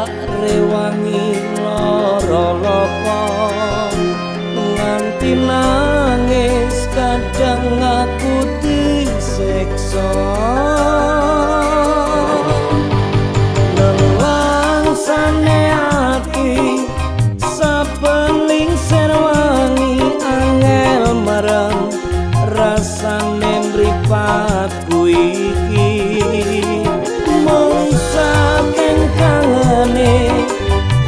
Tak rewangi lara lopo nganti nangis, kadang aku disiksa. Nelangsane ati saben lingsir wangi, angel marang rasane mripatku iki. Mung saking kangene,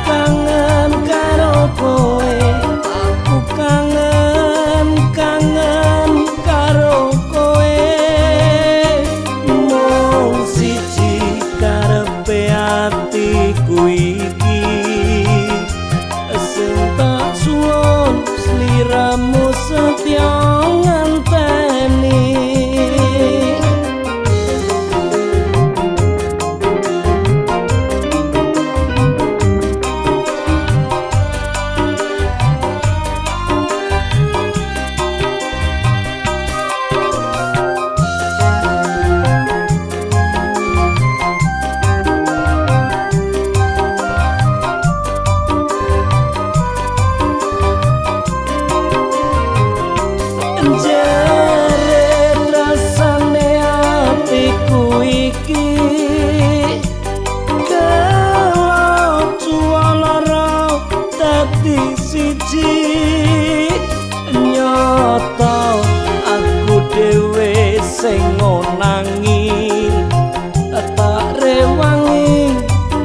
kangen karo kowe, aku kangen, kangen karo kowe. Mung siji karepe atiku iki, sing tak suwun sliramu setya ngenteni. Jeret rasane atiku iki, kelo lara dadi siji. Nyata aku dhewe sing ngonangi, tak rewangi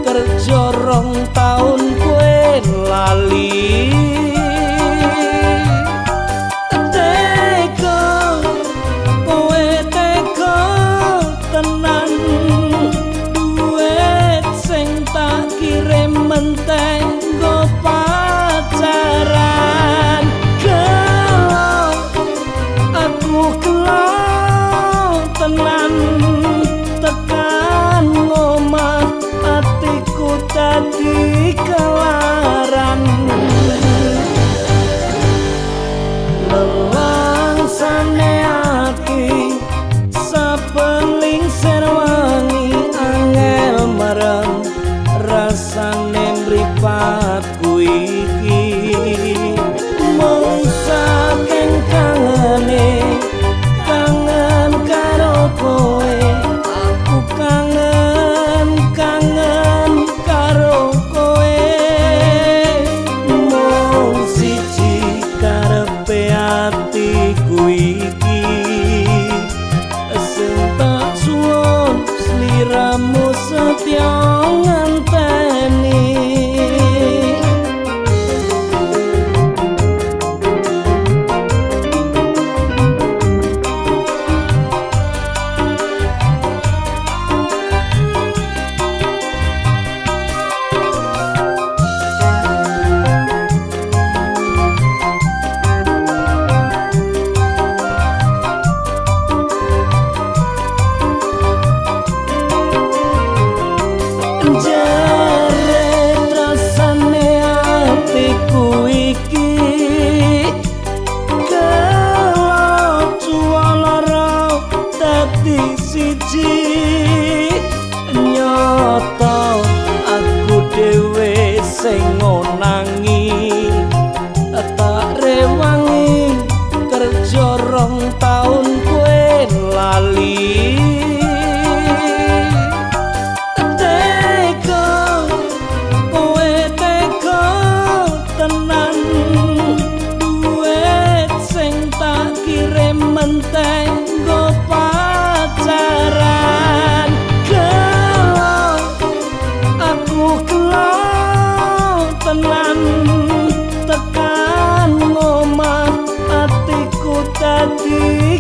kerja 2 taun kowe lali. Tega kowe, tega tenan, duit sing tak kirim mentek nggo pacaran. Gelo aku, gelo tenan, tekan ngomah atiku dadi kelaran. Nelangsane ati saben lingsir wangi, angel marang rasane mripatku iki. Mung saking kangene, kangen karo kowe, aku kangen, kangen karo kowe. Mung siji karepe atiku iki, sing tak suwun sliramu setya ngenteni. Jeret rasane atiku iki, kelo lara dadi siji. Nyata aku dhewe sing ngonangi, tak rewangi kerja 2 taun kowe lali. Tega kowe, tega tenan, duit sing tak kirim mentek nggo pacaran. Gelo aku, gelo tenan, tekan ngomah atiku dadi